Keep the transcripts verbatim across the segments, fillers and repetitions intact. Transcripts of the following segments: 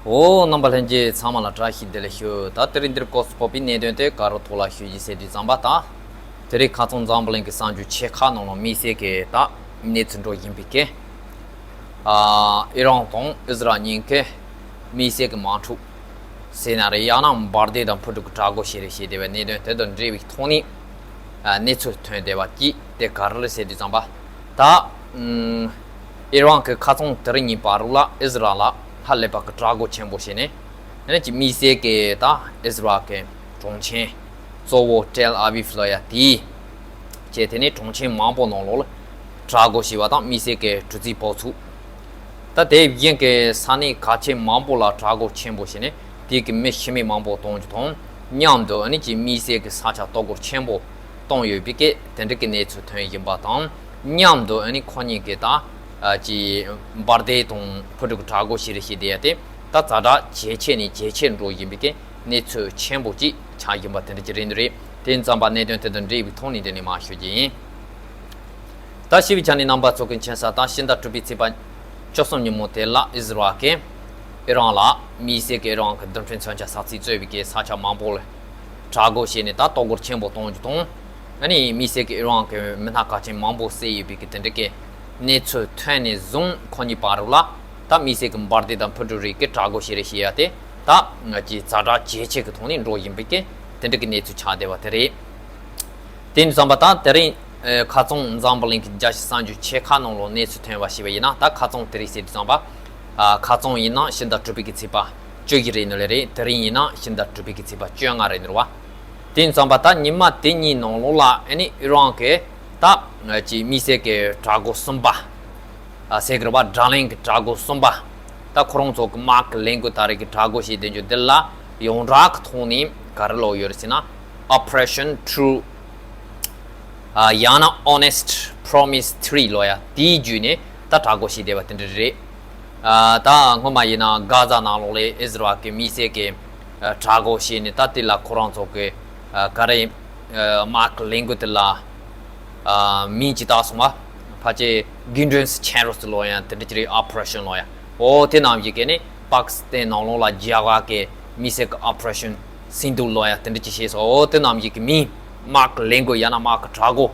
འོ། རྣམ་པ་ལྷན་རྒྱས་ཚང་མ་ལ་བཀྲ་ཤིས་བདེ་ལེགས་ཞུ། ད་དེ་རིང་འདིར་སྐོར་སུ་ཕོག་པའི་གནད་དོན་དེ་ག་རུ་ཐོག་ལ་ཞུ་རྒྱུ་ཟེར་དུས་ཙམ་པ། ད་དེ་རིང་ཁ་སང་འཛམ་བུ་གླིང་གི་གསར་འགྱུར་ཆེ་ཁག་ནང་ལ་དམིགས་བསལ་གྱི་ད་གནས་ཚུལ་འགྲོ་བཞིན་པའི་སྐད། ཨ། ཨི་རན་དང་ཨི་ཟི་རལ་གཉིས་ཀས་དམིགས་བསལ་གྱི་དམག་འཁྲུག་ཟེར་ན་རེད། ཡང་ན་འབར་མདེལ་དང་འཕུར་གྲུ་གི་དྲག་རྒོལ་བྱས་རེད་ཞེས་དེ་བའི་གནད་དོན་དེ་དང་འབྲེལ་བའི་ཐོག་ནས། ཨ། གནས་ཚུལ་ཐོན་བསྡད་པ་གཅིག་དེ་ག་རེ་རེད་ཟེར་དུས་ཙམ་པ། ད་ཨུམ། ཨི་རན་གྱིས་ཁ་སང་དེ་རིང་གཉིས་བར་ལ་ཨི་ཟི་རལ་ལ་ཧ་ལས་པ་གི་དྲག་རྒོལ་ཆེན་པོ་བྱས་ནས། ཨ་ནི་ཅིག་དམིགས་བསལ་གྱི་ད་ཨི་ཟི་རལ་གྱི་གྲོང་ཁྱེར་གཙོ་བོ་ཏེལ་ཨ་བིབ་ལ་ཡ་དེའི་བྱས། དེ་ནས་གྲོང་ཁྱེར་མང་པོ་ནང་ལོགས་ལ་དྲག་རྒོལ་བྱས་པ་དང་། དམིགས་བསལ་གྱི་གྲུ་གཟིངས་བབས་ཚུགས། ད་དེ་བཞིན་གྱི་ས་གནས་གལ་ཆེན་མང་པོ་ལ་དྲག་རྒོལ་ཆེན་པོ་བྱས་ནས་དེ་གི་མི་ཤི་རྨས་མང་པོ་གཏོང་རྒྱུ་དང་མཉམ་དུ། ཨ་ནི་ཅིག་དམིགས་བསལ་གྱི་ས་ཆ་གཏོར་རྒོལ་ཆེན་པོ་བཏང་ཡོད་པའི་སྐད་དེ་འདྲ་གི་གནས་ཚུལ་ཐོན་བཞིན་པ་དང་མཉམ་དུ། ཨ་ནི་ཁོ་གཉིས་ཀྱིས་ད་ཨ་ཅིག་འབར་མདེལ་དང་འཕུར་གྲུ་གི་དྲག་རྒོལ་བྱས་རེད་ཞེས་དེ་ཡ་དེ་ད་ཛ་དྲག་ཇེ་ཆེ་ནས་ཇེ་ཆེར་འགྲོ་བཞིན་པའི་སྐད། གནས་ཚུལ་ཆེན་པོ་གཅིག་ཆགས་བཞིན་པ་དེ་འདྲ་ཅིག་རེད་འདུག་རེད། དེ་ཙམ་པ་གནད་དོན་དེ་དང་འབྲེལ་བའི་ཐོག་ནས་དེ་ནས་མར་ཞུ་རྒྱུ་ཡིན། ད་ཞུ་བའི་ཆ་ནས་རྣམ་པ་ཚོ་གི་མཁྱེན་གསལ། ད་ཕྱི་ཟླ་དྲུག་པའི་ཚེས་པ་བཅུ་གསུམ་ཉིན་མོ་དེ་ལ་ཨི་ཟི་རལ་གྱིས་ཨི་རན་ལ་དམིགས་བསལ་གྱི་ཨི་རན་གྱི་རྡུལ་ཕྲན་མཚོན་ཆ་ས་ཚིགས་གཙོས་པའི་གི་ས་ཆ་མང་པོ་ལ་དྲག་རྒོལ་བྱས་ནས་ད་གཏོར་རྒོལ་ཆེན་པོ་གཏོང་རྒྱུ་དང་། ཨ་ནི་དམིགས་བསལ་གྱི་ཨི་རན་གྱི་མི་སྣ་གལ་ཆེན་མང་པོ་བསད་ཡོད་པའི་གི་དེ་འདྲ་གི་གནས་ཚུལ་ཐོན་ནས་བཟུང་ཁོ་གཉིས་བར་ལ་ད་དམིགས་བསལ་གྱི་འབར་མདེལ་དང་འཕུར་གྲུ་རིགས་ཀྱི་དྲག་རྒོལ་བྱས་རེད་ཞེས་ཡ་དེ་ད་ང་ཅིག་ཛ་དྲག་ཇེ་ཆེ་གི་ཐོག་ནས་འགྲོ་བཞིན་པའི་གི་དེ་འདྲ་གི་གནས་ཚུལ་ཆགས་བསྡད་པ་དེ་རེད། དེ་ཡིན་ཙམ་པ་ད་དེ་རིང་ཨ་ཁ་སང་འཛམ་བུ་གླིང་གི་རྒྱལ་སྤྱིའི་གསར་འགྱུར་ཆེ་ཁག་ནང་ལོགས་གནས་ཚུལ་ཐོན་པ་ཞིག་པ་ཡིན་ན། ད་ཁ་སང་དེ་རིང་ཟེར་དུས་ཙམ་པ། ཨ་ཁ་སང་ཡིན་ན་ཕྱི་ཟླ་དྲུག་པའི་གི་ཚེས་པ་བཅུ་བཞི་རེད་འདུག་ལེ་རེད། དེ་རིང་ཡིན་ན་ཕྱི་ཟླ་དྲུག་པའི་གི་ཚེས་པ་བཅོ་ལྔ་རེད་འདུག་བ། དེ་ཡིན་ཙམ་པ་ད་ཉི་མ་དེ་གཉིས་ནང་ལོགས་ལ་ཨ་ནི་ཨི་རན་གྱི་ད་ཅིག་དམིགས་བསལ་གྱི་དྲག་རྒོལ་གསུམ་པ། ཨ་ཟེར་གི་རེད་བ། དྲག་ལན་གྱི་དྲག་རྒོལ་གསུམ་པ། ད་ཁོ་རང་ཚོ་གི་དམག་གི་ལས་འགུལ་ད་རེས་ཀྱི་དྲག་རྒོལ་བྱེད་བསྡད་རྒྱུ་འདི་ལ་ཡོངས་གྲགས་ཀྱི་ཐོག་ནས་ག་རེ་ལབ་ཡོད་རེད་ཟེར་ན། Operation True། ཨ་ཡང་ན་Honest Promise Three ལབ་ཡ་དེའི་བརྒྱུད་ནས་ད་དྲག་རྒོལ་བྱེད་བསྡད་པ་དེ་འདྲ་རེད། ཨ་ད་སྔོན་མ་ཡིན་ན་གྷ་ཛ་ནང་ལོགས་ལ་ཨི་ཟི་རལ་གྱི་དམིགས་བསལ་གྱི་ཨ་དྲག་རྒོལ་བྱས་ནས། ད་དེ་ལ་ཁོ་རང་ཚོ་གི་ཨ་ག་རེ། ཨ་དམག་གི་ལས་འགུལ་དེ་ལ་ཨ་མིང་ཅིག་བཏགས་སོང་བ། ཕལ་ཆེར་གིན་ཌོན་སི་ཆེན་རོ་སི་ལབ་ཡ་དེ་འདྲ་ཅིག་རེད། Operation ལབ་ཡ། འོ་དེ་ནང་བཞིན་གྱི་ནི་པ་ཀི་སི་ཐན་ནང་ལོགས་ལ་རྒྱ་གར་གྱི་དམིགས་བསལ་གྱི་Operation Sindoor ལབ་ཡ་དེ་འདྲ་ཅིག་བྱས་སོང་། འོ་དེ་ནང་བཞིན་གྱི་མིང་། དམག་གི་ལས་འགུལ་ཡང་ན་དམག་གི་དྲག་རྒོལ་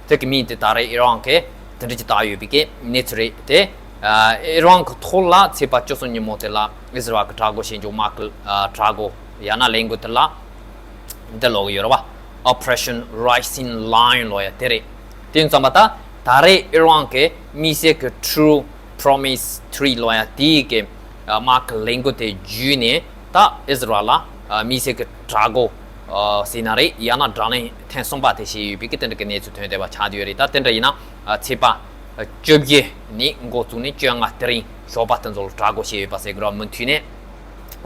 དེ་གི་མིང་དེ་ད་རེས་ཨི་རན་གྱིས་དེ་འདྲ་ཅིག་བཏགས་ཡོད་པའི་གི་གནས་ཚུལ་རེད་དེ། ཨ་ཨི་རན་གྱི་ཐོག་ལ་ཚེས་པ་བཅུ་གསུམ་ཉིན་མོ་དེ་ལ་ཨི་ཟི་རལ་གྱི་དྲག་རྒོལ་བྱེད་རྒྱུ་དམག་གི་ཨ་དྲག་རྒོལ་ཡང་ན་ལས་འགུལ་དེ་ལ་འདི་ལབ་ཀྱི་ཡོད་རེད་བ། Operation Rising Lion ལབ་ཡ་དེ་རེད། དེ་ཡིན་ཙམ་པ་ད་ད་རེས་ཨི་རན་གྱི་དམིགས་བསལ་གྱི་True Promise Three ལབ་ཡ་དེའི་གི་ཨ་དམག་གི་ལས་འགུལ་དེ་བརྒྱུད་ནས་ད་ཨི་ཟི་རལ་ལ་ཨ་དམིགས་བསལ་གྱི་དྲག་རྒོལ་ཨ་ཟེར་ན་རེད། ཡང་ན་དྲག་ལན་ཐེངས་གསུམ་པ་དེ་བྱས་ཡོད་པའི་གི་དེ་འདྲ་གི་གནས་ཚུལ་ཐོན་བསྡད་པ་ཆགས་བསྡད་ཡོད་རེད། ད་དེ་འདྲ་ཡིན་ན་ཨ་ཚེས་པ་བཅུ་བཞི་ནས་འགོ་བཙུགས་ནས་བཅོ་ལྔ་དེ་རིང་ཞོགས་པ་དེ་ཚོ་ལ་དྲག་རྒོལ་བྱས་ཡོད་པ་ཟེར་གི་རེད་བ། མུ་མཐུད་ནས།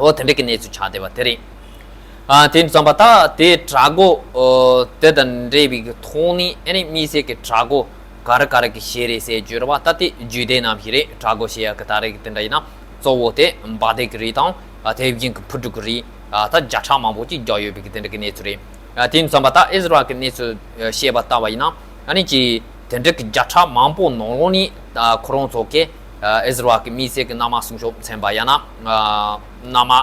འོ་དེ་འདྲ་གི་གནས་ཚུལ་ཆགས་བསྡད་པ་དེ་རེད། ཨ་དེ་ཡིན་ཙམ་པ་ད་དེ་དྲག་རྒོལ་ཨོ་དེ་དང་འབྲེལ་བའི་གི་ཐོག་ནས་ཨ་ནི་དམིགས་བསལ་གྱི་དྲག་རྒོལ་ག་རེ་ག་རེ་གི་བྱས་རེད་ཟེར་རྒྱུ་རེད་བ། ད་དེ་རྒྱུད་སྡེ་རྣམས་ཤིག་རེད། དྲག་རྒོལ་བྱེད་ཡ་གི་ད་རེས་གི་དེ་འདྲ་ཡིན་ན་གཙོ་བོ་དེ་འབར་མདེལ་གི་རིགས་དང་། ཨ་དེ་བཞིན་གྱི་འཕུར་གྲུ་གི་རིགས། ཨ་ད་བརྒྱ་ཕྲག་མང་པོ་ཅིག་རྒྱག་ཡོད་པའི་གི་དེ་འདྲ་གི་གནས་ཚུལ་རེད། ཨ་དེ་ཡིན་ཙམ་པ་ད་ཨི་ཟི་རལ་གི་གནས་ཚུལ་ཨ་བཤད་པ་ལྟ་བ་ཡིན་ན། ཨ་ནི་ཅིག་དེ་འདྲ་གི་བརྒྱ་ཕྲག་མང་པོ་ནང་ལོགས་ནས་ཨ་ཁོ་རང་ཚོ་གི་ཨ་ཨི་ཟི་རལ་གི་དམིགས་བསལ་གི་གནམ་དམག་སྲུང་སྐྱོབ་ཚན་པ་ཡང་ན་ཨ་གནམ་དམག་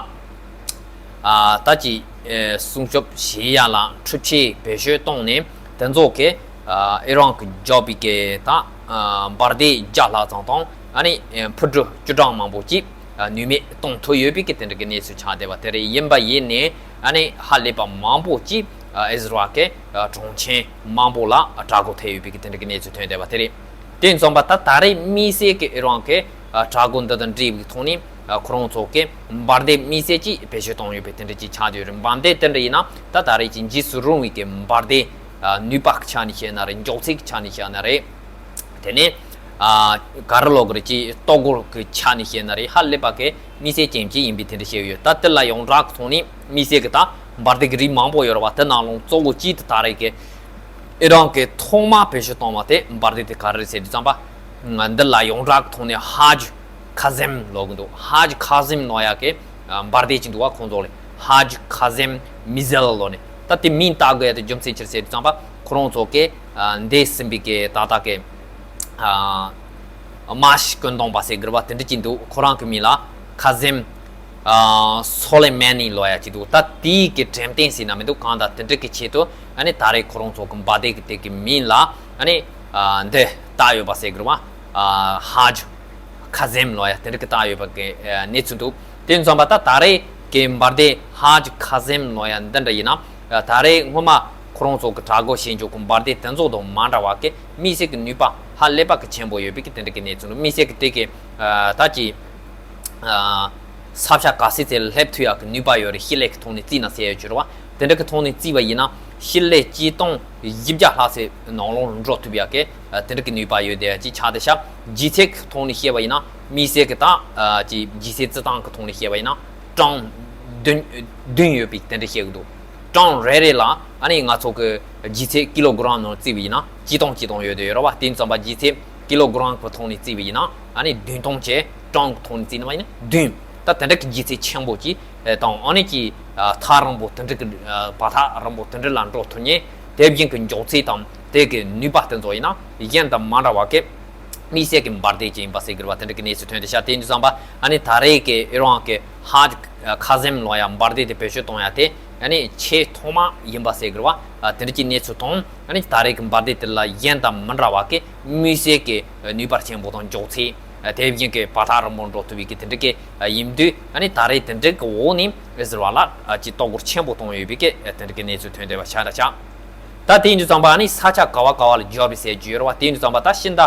ཨ་ད་ཅིག་ཨ་སྲུང་སྐྱོབ་བྱེད་ཡ་ལ་འཕྲུལ་ཆས་བེད་སྤྱོད་བཏང་ནས་དེ་ཚོ་གི་ཨ་ཨི་རན་གི་རྒྱག་པའི་གི་ད་ཨ་འབར་མདེལ་བརྒྱ་ལྷག་ཙམ་དང་། ཨ་ནི་ཨ་འཕུར་གྲུ་བཅུ་གྲངས་མང་པོ་ཅིག་ཨ་ནུས་མེད་གཏོང་ཐུབ་ཡོད་པའི་གི་དེ་འདྲ་གི་གནས་ཚུལ་ཆགས་བསྡད་པ་དེ་རེད། ཡིན་པ་ཡིན་ནའི་ཨ་ནི་ཧ་ལས་པ་མང་པོ་ཅིག་ཨ་ཨི་ཟི་རལ་གི་ཨ་གྲོང་ཁྱེར་མང་པོ་ལ་ཨ་དྲག་རྒོལ་ཐེབས་ཡོད་པའི་གི་དེ་འདྲ་གི་གནས་ཚུལ་ཐོན་བསྡད་པ་དེ་རེད། དེ་ཡིན་ཙམ་པ་ད་ད་རེས་དམིགས་བསལ་གྱི་ཨི་རན་གྱི་ཨ་དྲག་རྒོལ་འདི་དང་འབྲེལ་བའི་ཐོག་ནས་ཨ་ཁོ་རང་ཚོ་གི་འབར་མདེལ་དམིགས་བསལ་གྱིས་བེད་སྤྱོད་གཏོང་ཡོད་པའི་དེ་འདྲ་ཅིག་ཆགས་བསྡད་ཡོད་རེད། འབར་མདེལ་དེ་འདྲ་ཡིན་ན་ད་ད་རེས་ཀྱི་འཇིགས་སུ་རུང་བའི་གི་འབར་མདེལ་ཨ་ནུས་པ་གི་ཆ་ནས་བཤད་ན་རེད། མགྱོགས་ཚད་ཀྱི་ཆ་ནས་བཤད་ན་རེད། དེ་ནས་ཨ་ག་རེ་ལབ་དགོས་རེད། ཅིག་གཏོར་རྒོལ་གྱི་ཆ་ནས་བཤད་ན་རེད། ཧ་ལས་པ་གི་དམིགས་བསལ་ཅན་གྱི་ཡིན་པའི་དེ་འདྲ་བཤད་ཡོད། ད་དེ་ལ་ཡོངས་གྲགས་ཀྱི་ཐོག་ནས་དམིགས་བསལ་གྱི་ད་འབར་མདེལ་གྱི་རིགས་མང་པོ་ཡོད་རེད་བ། དེ་ནང་ལོགས་གཙོ་བོ་གཅིག་དེ་ད་རེས་ཀྱི་ཨི་རན་གྱིས་ཐོག་མར་བེད་སྤྱོད་བཏང་བ་དེ་འབར་མདེལ་དེ་ག་རེ་རེད་ཟེར་དུས་ཙམ་པ། འདི་ལ་ཡོངས་གྲགས་ཀྱི་ཐོག་ནས་ཧ་ཇི་ཁ་ཟེམ་ལབ་ཀྱི་འདུག་ཧ་ཇི་ཁ་ཟེམ་ལབ་ཡག་གི་འབར་མདེལ་ཅིག་འདུག་བ། ཁོང་ཚོ་ལ་ཧ་ཇི་ཁ་ཟེམ་མི་ཟེལ་ལབ་ནས། ད་དེ་མིང་བཏགས་དགོས་ཡག་དེ་རྒྱུ་མཚན་ཅི་རེད་ཟེར་དུས་ཙམ་པ། ཁོ་རང་ཚོ་གི་འདས་ཟིན་པའི་གི་ད་ལྟ་གི་དམག་ཤི་རྐུན་སྡོམ་པ་ཟེར་གི་རེད་བ། དེ་འདྲ་ཅིག་འདུག་ཁོ་རང་གི་མིང་ལ་ཁ་ཟེམ་ ཨ་སོ་ལེ་མ་ནི་ལོ་ཡ་ཅིག་འདུག་ད་དེའི་གི་འགྲེམས་སྟོན་ཟེར་ན་མི་འདུག་གང་ལྟར་དེ་འདྲ་གི་ཆེད་དུ་ཨ་ནི་ད་རེས་ཁོ་རང་ཚོ་གི་འབར་མདེལ་གི་དེ་གི་མིང་ལ་ཨ་ནི་ཨ་འདི་བཏགས་ཡོད་པ་ཟེར་གི་རེད་བ། ཨ་ཧ་ཇི་ཁ་ཟེམ་ལོ་ཡ་དེ་འདྲ་གི་བཏགས་ཡོད་པ་གི་ཨ་གནས་ཚུལ་འདུག་དེ་ཙམ་པ་ད་ད་རེས་གི་འབར་མདེལ་ཧ་ཇི་ཁ་ཟེམ་ལོ་ཡ་འདི་འདྲ་ཡིན་ན་ཨ་ད་རེས་སྔོན་མ་ཁོ་རང་ཚོ་གི་དྲག་རྒོལ་བྱེད་འཇུག་གི་འབར་མདེལ་དེ་ཚོ་དང་མ་འདྲ་བ་གི་དམིགས་བསལ་གི་ནུས་པ་ཧ་ལས་པ་གི་ཆེན་པོ་ཡོད་པའི་གི་དེ་འདྲ་གི་གནས་ཚུལ་འདུག་དམིགས་བསལ་གི་དེ་གི་ཨ་ད་ཅི། ཨ་ས་ཆ་ག་ས་ཚེ་སླེབས་ཐུབ་ཡག་གི་ནུས་པ་ཡོད་རེད། ཤེད་ལས་ཀྱི་ཐོག་ནས་བརྩིས་ན་ཟེར་ཡོད་ཅེས་རེད་བ། དེ་འདྲ་གི་ཐོག་ནས་བརྩིས་པ་ཡིན་ན་ཤེད་ལས་ཆིག་སྟོང་བཞི་བརྒྱ་ལྷག་ཙམ་ནང་ལོགས་འགྲོ་ཐུབ་ཡག་གི་ཨ་དེ་འདྲ་གི་ནུས་པ་ཡོད་དེ་ཅིག་ཆགས་བསྡད་ཤག་ལྗིད་ཚད་ཀྱི་ཐོག་ནས་བཤད་པ་ཡིན་ན་དམིགས་བསལ་གི་ད་ཨ་ཅིག་ལྗིད་ཚད་རྩི་སྟངས་ཀྱི་ཐོག་ནས་བཤད་པ་ཡིན་ན་གྲངས་བདུན་བདུན་ཡོད་པའི་དེ་འདྲ་བཤད་གི་འདུག་གྲངས་རེ་རེ་ལ་ཨ་ནི་ང་ཚོ་གི་ལྗིད་ཚད་ཀི་ལོ་གྲམ་ནང་བརྩིས་པ་ཡིན་ན་ཆིག་སྟོང་ཆིག་སྟོང་ཡོད་དེ་ཡོད་རེད་བ། དེ་ཙམ་པ་ལྗིད་ཚད་ཀི་ལོ་གྲམ་གི་ཐོག་ནས་བརྩིས་པ་ཡིན་ན་ཨ་ནི་བདུན་སྟོང་བྱས། གྲངས་ཀྱི་ཐོག་ནས་བརྩིས་ན་མ་ཡིན་ན་བདུན། ད་དེ་འདྲ་གི་ལྗིད་ཚད་ཆེན་པོ་ཅིག་དང་ཨ་ནི་ཅིག་ཐག་རིང་པོ་དེ་འདྲ་གི་བར་ཐག་རིང་པོ་དེ་འདྲ་ལ་འགྲོ་ཐུབ་མཁན་དེ་བཞིན་གྱི་མགྱོགས་ཚད་དང་དེ་གི་ནུས་པ་དེ་ཚོ་ཡིན་ན་གཞན་དང་མ་འདྲ་བ་གི་དམིགས་བསལ་གྱི་འབར་མདེལ་ཅིག་ཡིན་པ་ཟེར་གི་རེད་བ། དེ་འདྲ་གི་གནས་ཚུལ་ཐོན་བསྡད་ཤག་དེ་ཡིན་དུས་ཙམ་པ་ཨ་ནི་ད་རེས་ཀྱི་ཨི་རན་གྱི་ཧ་ཇི་ཁ་ཟེམ་ལོ་ཡ་འབར་མདེལ་དེ་བེད་སྤྱོད་གཏོང་ཡ་དེ་ཨ་ནི་ཆེས་ཐོག་མ་ཡིན་པ་ཟེར་གི་རེད་བ། དེ་འདྲ་གི་གནས་ཚུལ་དང་ཨ་ནི་ད་རེས་ཀྱི་འབར་མདེལ་དེ་ལ་གཞན་དང་མི་འདྲ་བ་གི་དམིགས་བསལ་གྱི་ནུས་པ་ཆེན་པོ་དང་མགྱོགས་ཚད། དེ་བཞིན་གྱི་བར་ཐག་རིང་པོ་འགྲོ་ཐུབ་པའི་གི་དེ་འདྲ་གི་ཡིན་དུས་ཨ་ནི་ད་རེས་དེ་འདྲ་གི་འོག་ནས་ཨི་ཟི་རལ་ལ་ཅིག་གཏོར་རྒོལ་ཆེན་པོ་བཏང་ཡོད་པའི་གི་དེ་འདྲ་གི་གནས་ཚུལ་ཐོན་བསྡད་པ་ཆགས་བསྡད་ཤག་ད་དེ་ཡིན་དུས་ཙམ་པ་ཨ་ནི་ས་ཆ་ག་བ་ག་བ་ལ་འབྱོར་བའི་ཟེར་རྒྱུ་ཡོད་རེད་བ། དེ་ཡིན་དུས་ཙམ་པ་ད་ཕྱི་ཟླ་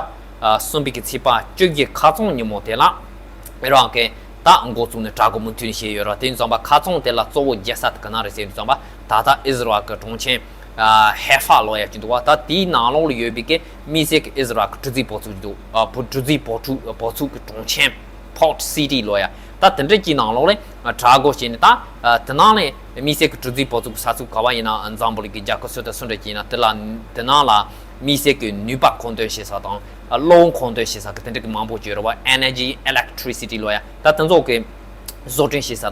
གསུམ་པའི་གི་ཚེས་པ་བཅུ་བཞི་ཁ་རྩང་ཉིན་མོ་དེ་ལ་ཨི་རན་གྱིས་ད་འགོ་བཙུགས་ནས་དྲག་རྒོལ་མུ་མཐུད་ནས་བྱས་ཡོད་རེད་བ། དེ་ཡིན་དུས་ཙམ་པ་ཁ་རྩང་དེ་ལ་གཙོ་བོ་རྒྱལ་ས་དེ་ག་ན་རེད་ཟེར་དུས་ཙམ་པ་ད་ལྟ་ཨི་ཟི་རལ་གྱི་གྲོང་ཁྱེར་ཧེ་ཧྥ་ལོ་ཡ་ཅིག་འདུག་བ། ད་དེའི་ནང་ལོགས་ལ་ཡོད་པའི་གི་དམིགས་བསལ་གྱི་ཨི་ཟི་རལ་གྱི་གྲུ་གཟིངས་བ་ཕྱུགས་འདུག་ཨ་བུ་གྲུ་གཟིངས་བ་ཕྱུགས་བ་ཕྱུགས་ཀྱི་གྲོང་ཁྱེར་Port City་ལོ་ཡ། ད་དེ་འདྲ་གྱི་ནང་ལོགས་ལ་དྲག་རྒོལ་བྱས་ནས་ད་དེ་ནང་ལ་དམིགས་བསལ་གྱི་གྲུ་གཟིངས་བ་ཕྱུགས་ཀྱི་ས་ཚིགས་ག་བ་ཡིན་ན་འཛམ་བུ་གླིང་གི་རྒྱལ་ཁབ་སུ་དང་སུ་འདྲ་ཅིག་ཡིན་ན་དེ་ལ་དེ་ནང་ལ་དམིགས་བསལ་གྱི་ནུས་པ་མཁོ་འདོན་བྱེད་ས་དང་གློག་མཁོ་འདོན་བྱེད་ས་གི་དེ་འདྲ་གི་མང་པོ་ཅིག་ཡོད་རེད་བ། Energy Electricity་ལོ་ཡ། ད་དེ་ཚོ་གི་བཟོ་སྐྲུན་བྱེད་ས་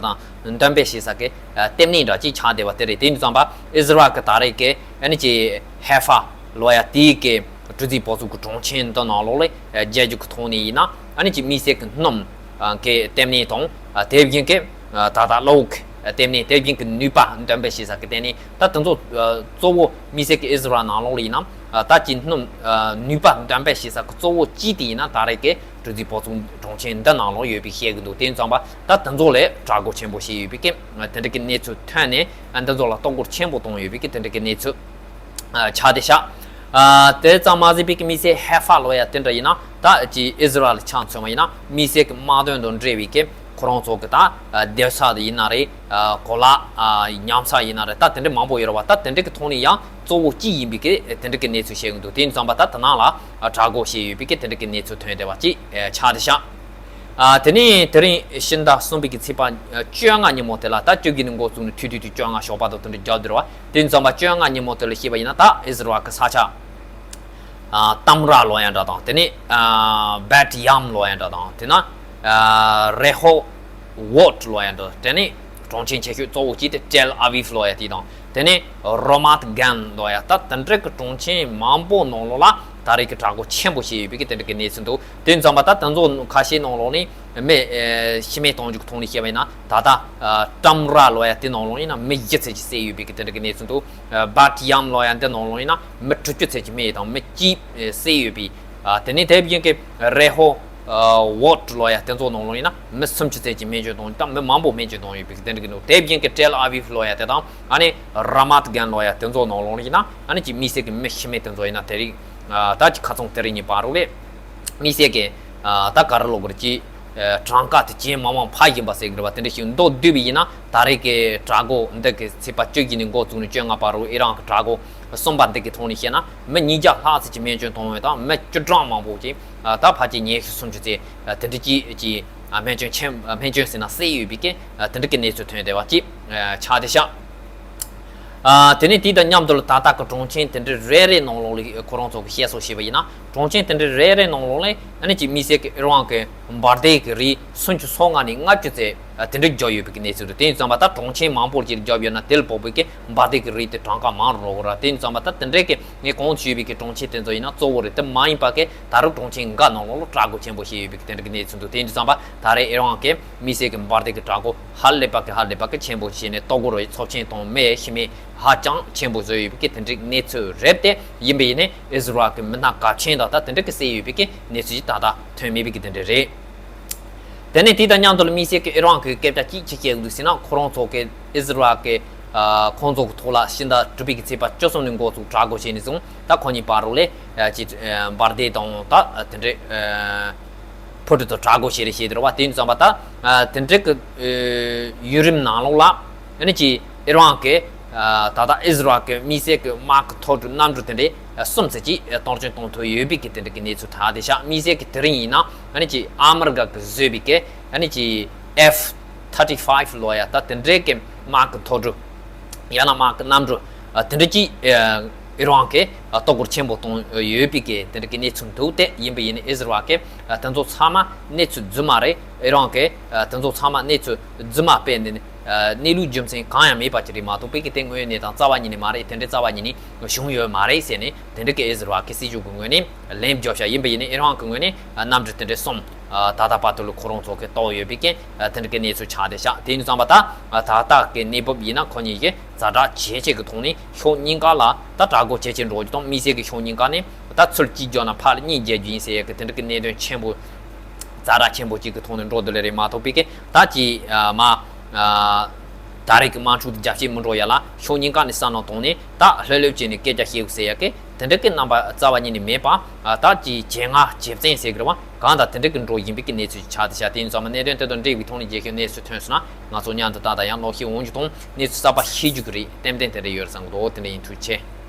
དང་འདོན་སྤེལ་བྱེད་ས་གི་ལྟེ་གནས་འདྲ་ཅིག་ཆགས་བསྡད་པ་དེ་རེད། དེ་ཡིན་དུས་ཙམ་པ་ཨི་ཟི་རལ་གྱི་ད་རེས་ཀྱི་ཨ་ནི་ཅིག་ཧེ་ཧྥ་ལོ་ཡ་དེའི་གི་གྲུ་གཟིངས་བ་ཕྱུགས་ཀྱི་གྲོང་ཁྱེར་འདི་ནང་ལོགས་ལ་རྒྱལ་རྒྱུ་གི་ཐོག་ནས་ཡིན་ན་ཨ་ནི་ཅིག་དམིགས་བསལ་གྱི་སྣུམ་གི་ལྟེ་གནས་དང་དེ་བཞིན་གྱི་ད་ལྟ་གློག་གི་ལྟེ་གནས་དེ་བཞིན་གྱི་ནུས་པ་འདོན་སྤེལ་བྱེད་ས་གི་ལྟེ་གནས་ད་དེ་ཚོ་གཙོ་བོ་དམིགས་བསལ་གྱི་ཨི་ཟི་རལ་ནང་ལོགས་ལ་ཡིན་ན་ད་ཅིག་སྣུམ་ནུས་པ་འདོན་སྤེལ་བྱེད་ས་གི་གཙོ་བོ་གཅིག་དེ་ཡིན་ན་ད་རེས་ཀྱི་གྲུ་གཟིངས་བ་ཕྱུགས་གྲོང་ཁྱེར་འདི་ནང་ལོགས་ཡོད་པའི་བཤད་གི་འདུག་དེ་ཡིན་ཙམ་པ་ད་དེ་ཚོ་ལ་དྲག་རྒོལ་ཆེན་པོ་བྱས་ཡོད་པའི་གི་དེ་འདྲ་གི་གནས་ཚུལ་ཐོན་ནས་འདི་ཚོ་ལ་གཏོར་རྒོལ་ཆེན་པོ་བཏང་ཡོད་པའི་གི་དེ་འདྲ་གི་གནས་ཚུལ་ཆགས་བསྡད་ཤག་དེ་ཙམ་མ་ཟད་པའི་གི་དམིགས་བསལ་ཧེ་ཧྥ་ལོ་ཡ་དེ་འདྲ་ཡིན་ན་ད་ཅིག་ཨི་ཟི་རལ་ཆ་མཚོན་པ་ཡིན་ན་དམིགས་བསལ་གི་དམག་དོན་དང་འབྲེལ་བའི་གི་ཁོ་རང་ཚོ་གི་ད་སྡོད་ས་དེ་ཡིན་ན་རེད། གོ་ལ་ཉམས་ས་ཡིན་ན་རེད། ད་དེ་འདྲ་མང་པོ་ཡོད་རེད་བ། ད་དེ་འདྲ་གི་ཐོག་ནས་ཡང་གཙོ་བོ་གཅིག་ཡིན་པའི་གི་དེ་འདྲ་གི་གནས་ཚུལ་བཤད་གི་འདུག་དེ་ཡིན་ཙམ་པ་ད་དེ་ནང་ལ་དྲག་རྒོལ་བྱས་ཡོད་པའི་གི་དེ་འདྲ་གི་གནས་ཚུལ་ཐོན་བསྡད་པ་ཅིག་ཆགས་བསྡད་ཤག་དེ་ནས་དེ་རིང་ཕྱི་ཟླ་གསུམ་པའི་གི་ཚེས་པ་བཅོ་ལྔ་ཉིན་མོ་དེ་ལ་ད་བཅོ་བརྒྱད་ནས་འགོ་བཙུགས་ནས་ཐུག་ཐུག་ཐུག་བཅོ་ལྔ་ཞོགས་པ་དང་དེ་འདྲ་རྒྱབ་བསྡད་རེད་བ། དེ་ཡིན་ཙམ་པ་བཅོ་ལྔ་ཉིན་མོ་དེ་ལ་བཤད་པ་ཡིན་ན་ད་ཨི་ཟི་རལ་གི་ས་ཆ་ཨ་ཏམ་ར་ལོ་ཡ་འདྲ་དང་དེ་ནས་ཨ་བེད་ཡམ་ལོ་ཡ་འདྲ་དང་དེ་ན་ཨ་རེ་ཧོ་ཝོད་ལོ་ཡ་འདྲ། དེ་ནས་གྲོང་ཁྱེར་ཆེ་ཤོས་གཙོ་བོ་གཅིག་དེ་ཏེལ་ཨ་བིབ་ལོ་ཡ་དེ་དང་དེ་ནས་རོ་མཱད་གན་ལོ་ཡ། ད་དེ་འདྲ་གི་གྲོང་ཁྱེར་མང་པོ་ནང་ལོགས་ལ་ད་རེས་ཀྱི་དྲག་རྒོལ་ཆེན་པོ་བྱས་ཡོད་པའི་གི་དེ་འདྲ་གི་གནས་ཚུལ་འདུག་དེ་ཡིན་ཙམ་པ་ད་དེ་ཚོ་ཁ་ཤས་ནང་ལོགས་ནས་མི་ཨ་ཤི་རྨས་གཏོང་རྒྱུ་གི་ཐོག་ནས་བཤད་པ་ཡིན་ན་ད་ལྟ་ཨ་ཏམ་ར་ལོ་ཡ་དེ་ནང་ལོགས་ཡིན་ན་མི་བཞི་ཙམ་ཅིག་བསད་ཡོད་པའི་གི་དེ་འདྲ་གི་གནས་ཚུལ་འདུག་ཨ་བེད་ཡམ་ལོ་ཡ་འདི་ནང་ལོགས་ཡིན་ན་མི་དྲུག་ཅུ་ཙམ་ཅིག་རྨས་དང་མི་གཅིག་ཨ་བསད་ཡོད་པའི། ཨ་དེ་ནས་དེ་བཞིན་གྱི་རེ་ཧོ་ཨ་ཝོད་ལོ་ཡ་དེ་ཚོ་ནང་ལོགས་ཡིན་ན་མི་སུམ་ཅུ་ཙམ་ཅིག་རྨས་སྐྱོན་བཏང་དང་མི་མང་པོ་རྨས་སྐྱོན་བཏང་ཡོད་པའི་གི་དེ་འདྲ་གི་འདུག་དེ་བཞིན་གྱི་ཏེལ་ཨ་བིབ་ལོ་ཡ་དེ་དང་ཨ་ནི་ར་མཱད་གན་ལོ་ཡ་དེ་ཚོ་ནང་ལོགས་ཡིན་ན་ཨ་ནི་ཅིག་དམིགས་བསལ་གྱི་མི་ཤི་རྨས་དེ་ཚོ་ཡིན་ན་དེ་རིང་ཨ་ད་ཅིག་ཁ་རྩང་དེ་རིང་གཉིས་བར་དུ་ལས་དམིགས་བསལ་གྱི་ཨ་ད་ག་རེ་ལབ་དགོས་རེད། ཅིག་ཨ་གྲངས་ཀ་དེ་ཇེ་མང་མང་འཕར་བཞིན་པ་ཟེར་གི་རེད་བ། དེ་འདྲ་ཞིག་མདོར་བསྡུས་པ་ཡིན་ན་ད་རེས་ཀྱི་དྲག་རྒོལ་འདི་གི་ཚེས་པ་བཅོ་བརྒྱད་ནས་འགོ་བཙུགས་ནས་བཅོ་ལྔ་བར་དུ་ཨི་རན་གྱི་དྲག་རྒོལ་གསུམ་པ་འདི་གི་ཐོག་ནས་བཤད་ན་མི་ཉིས་བརྒྱ་ལྷག་ཙམ་གྱིས་རྨས་སྐྱོན་བཏང་ཡོད་དང་མི་བཅུ་གྲངས་མང་པོ་ཅིག་ད་ཕལ་ཆེར་ཉི་ཤུ་སུམ་ཅུ་ཙམ་དེ་འདྲ་ཅིག་ཅིག་རྨས་སྐྱོན་ཆེན་རྨས་སྐྱོན་ཟེར་ན་བསད་ཡོད་པའི་གི་དེ་འདྲ་གི་གནས་ཚུལ་ཐོན་བསྡད་པ་ཅིག་ཆགས་བསྡད་ཤག་ཨ་དེ་ནས་དེ་དང་མཉམ་དུ་ད་ལྟ་གི་གྲོང་ཁྱེར་དེ་འདྲ་རེ་རེ་ནང་ལོགས་ལ་ཁོ་རང་ཚོ་གི་བཤད་སྲོལ་བྱས་པ་ཡིན་ན་གྲོང་ཁྱེར་དེ་འདྲ་རེ་རེ་ནང་ལོགས་ལ་ཨ་ནི་ཅིག་དམིགས་བསལ་གྱི་ཨི་རན་གྱི་འབར་མདེལ་གྱི་རིགས་སུམ་ཅུ་སོ་ལྔ་ནས་ལྔ་བཅུ་ཙམ་ དེ་འདྲ་བརྒྱབ་ཡོད་པའི་གནས་ཚུལ་རེད། དེ་ཡིན་ཙང་མ་ད་གྲོང་ཁྱེར་མང་པོ་ཅིག་བརྒྱབ་ཡོད་ན་དེ་ལ་བབས་པའི་གི་འབར་མདེལ་གི་རིགས་དེ་གྲངས་ཀ་མང་རུ་འགྲོ་གི་རེད། དེ་ཡིན་ཙང་མ་ད་དེ་འདྲའི་གི་ངས་གོང་དུ་ཞུས་པའི་གི་གྲོང་ཁྱེར་དེ་ཚོ་ཡིན་ན་གཙོ་བོ་རེད། དེ་མ་ཡིན་པ་གི་ད་རུང་གྲོང་ཁྱེར་འགའ་ནང་ལོགས་ལ་དྲག་རྒོལ་ཆེན་པོ་བྱས་ཡོད་པའི་གི་དེ་འདྲ་གི་གནས་ཚུལ་འདུག་དེ་ཡིན་ཙང་མ་ད་རེས་ཨི་རན་གི་དམིགས་བསལ་གི་འབར་མདེལ་གི་དྲག་རྒོལ་ཧ་ལས་པ་གི་ཧ་ལས་པ་གི་ཆེན་པོ་བྱས་ནས་ལྟོ་གོས་རོ་ཚབས་ཆེན་དང་མེ་ཤི་མེ་ཧ་ཅང་ཆེན་པོ་བཟོས་ཡོད་པའི་གི་དེ་འདྲའི་གནས་ཚུལ་རེད། དེ་ཡིན་པ་ཡིན་ནའི་ཨི་ཟི་རལ་གི་མི་སྣ་གལ་ཆེན་དང་ད་དེ་འདྲ་གི་བསད་ཡོད་པའི་གི་གནས་ཚུལ་ཞིག་ད་ལྟ་ཐོན་མེད་པའི་གི་དེ་འདྲ་རེད། དེ་ནས་དེ་དང་མཉམ་དུ་ལ་དམིགས་བསལ་གྱི་ཨི་རན་གྱི་སྐད་ཆ་གཅིག་ཅིག་བཤད་འདུག་ཟེར་ན། ཁོ་རང་ཚོ་གི་ཨི་ཟི་རལ་གྱི་ཨ་ཁོང་ཚོ་གི་ཐོག་ལ་ཕྱི་ཟླ་དྲུག་པའི་གི་ཚེས་པ་བཅུ་གསུམ་ནས་འགོ་བཙུགས་དྲག་རྒོལ་བྱས་ནས་བཟུང་ད་ཁོ་གཉིས་བར་རུ་ལས་ཨ་ཅིག་ཨ་འབར་མདེལ་དང་ད་དེ་འདྲའི་ཨ་འཕུར་གྲུ་དང་དྲག་རྒོལ་བྱས་རེད་བཤད་འདུག་ར་བ། དེ་ཡིན་ཙང་མ་ད་ཨ་དེ་འདྲའི་གི་ཨ་ཡུན་རིང་ནང་ལོགས་ལ་ཨ་ནི་ཅིག་ཨི་རན་གྱི་ཨ་ད་ལྟ་ཨི་ཟི་རལ་གྱི་དམིགས་བསལ་གྱི་དམག་གི་མཐོ་གྲུ་གནམ་གྲུ་དེ་འདྲའི་གསུམ་ཙམ་ཅིག་གཏོང་སྐྱོང་གཏོང་ཐུབ་ཡོད་པའི་གི་དེ་འདྲ་གི་གནས་ཚུལ་དྲངས་བསྡད་ཤག་དམིགས་བསལ་གྱི་དེ་རིང་ཡིན་ན་ཨ་ནི་ཅིག་ཨ་མི་རི་ཀ་གི་བཟོས་པའི་གི་ཨ་ནི་ཅིག་F thirty five ལོ་ཡ་ད་དེ་འདྲའི་གི་དམག་གི་མཐོ་གྲུ་ཡང་ན་དམག་གི་གནམ་གྲུ་ཨ་དེ་འདྲ་ཅིག་ཨ་ཨི་རན་གི་ཨ་གཏོར་རྒོལ་ཆེན་པོ་གཏོང་ཡོད་པའི་གི་དེ་འདྲ་གི་གནས་ཚུལ་འདུག་དེ་ཡིན་པ་ཡིན་ན་ཨི་ཟི་རལ་གི་ཨ་དེ་ཚོ་ཚང་མ་གནས་ཚུལ་རྫུན་མ་རེད། ཨི་རན་གི་ཨ་དེ་ཚོ་ཚང་མ་གནས་ཚུལ་རྫུན་མ་སྤེལ་ནས་ནི། ཨ་གནས་ལུགས་རྒྱུ་མཚན་གང་ཡང་མེད་པ་ཅིག་རེད་མ་གཏོགས་པའི་གི་དེ་དངོས་གནས་དང་རྩ་བ་ཉིད་ནས་མ་རེད། དེ་འདྲའི་རྩ་བ་ཉིད་ནས་བྱུང་ཡོད་མ་རེད་ཟེར་ནས་དེ་འདྲ་གི་ཨི་ཟི་རལ་གི་སྲིད་གཞུང་གི་ངོས་ནས་ལན་བརྒྱབ་བཞག་ཡིན་པ་ཡིན་ན། ཨི་རན་གི་ངོས་ནས་ཨ་གནམ་གྲུ་དེ་འདྲའི་གསུམ་ཨ་ད་ལྟ་བར་དུ་ལ་ཁོ་རང་ཚོ་གི་གཏོར་ཡོད་པའི་གི་ཨ་དེ་འདྲ་གི་གནས་ཚུལ་ཆགས་བསྡད་ཤག་དེ་ཡིན་ཙང་མ་ད་ཨ་ད་ལྟ་གི་གནས་བབ་ཡིན་ན་ཁོ་གཉིས་ཀྱིས་ཛ་དྲག་ཇེ་ཆེ་གི་ཐོག་ནས་ཕྱོགས་གཉིས་ཀ་ལ་ད་དྲག་རྒོལ་ཇེ་ཆེ་འགྲོ་རྒྱུ་དང་། དམིགས་བསལ་གི་ཕྱོགས་གཉིས་ཀ་ནས་ད་ཚུར་གཅིག་རྒྱག་ན་ཕར་ལ་གཉིས་རྒྱག་རྒྱུ་ཡིན་ཟེར་ཡ་གི་དེ་འདྲ་གི་གནད་དོན་ཆེན་པོ། ཛ་དྲག་ཆེན་པོ་གཅིག་གི་ཐོག་ནས་འགྲོ་འདུག་ལེ་རེད་མ་གཏོགས་པའི་གི་ད་ཅི་ཨ་མ་ཨ་ད་རེས་ཀྱི་དམག་འཁྲུག་དེ་རྒྱབ་བཤིག་མི་འགྲོ་ཡ་ལ་ཕྱོགས་གཉིས་ཀ་ནས་བསམ་བློ་བཏང་ནས་ད་ལྷོད་ལྷོད་བྱས་ནས་སྐད་ཆ་བཤད་དགོས་ཟེར་ཡ་གི་དེ་འདྲ་གི་རྣམ་པ་རྩ་བ་ཉིད་ནས་མེད་པ། ཨ་ད་ཅི་བྱེད་ངར་ཇེ་བཙན་ཟེར་གི་རེད་བ། གང་ལྟར་དེ་འདྲ་གི་འགྲོ་བཞིན་པའི་གི་གནས་ཚུལ་ཆགས་བསྡད་ཤག་དེ་ཡིན་ཙང་མ་གནད་དོན་དེ་དང་འབྲེལ་བའི་ཐོག་ནས་རྒྱལ་ཁབ་གནས་ཚུལ་ཐོན་སོང་ན་ང་ཚོ་མཉམ་དུ་ད་ལྟ་ཡང་ཀློག་ཤེས་འོང་རྒྱུ་དང་གནས་ཚུལ་གསར་པ་ཤེས་རྒྱུ་གི་རེད། ཏན་ཏན་དེ་འདྲ་ཡོད་རེད་བསམ་གི་འདུག་དེ་འདྲ་ཡིན། ཐུགས་རྗེ་ཆེ།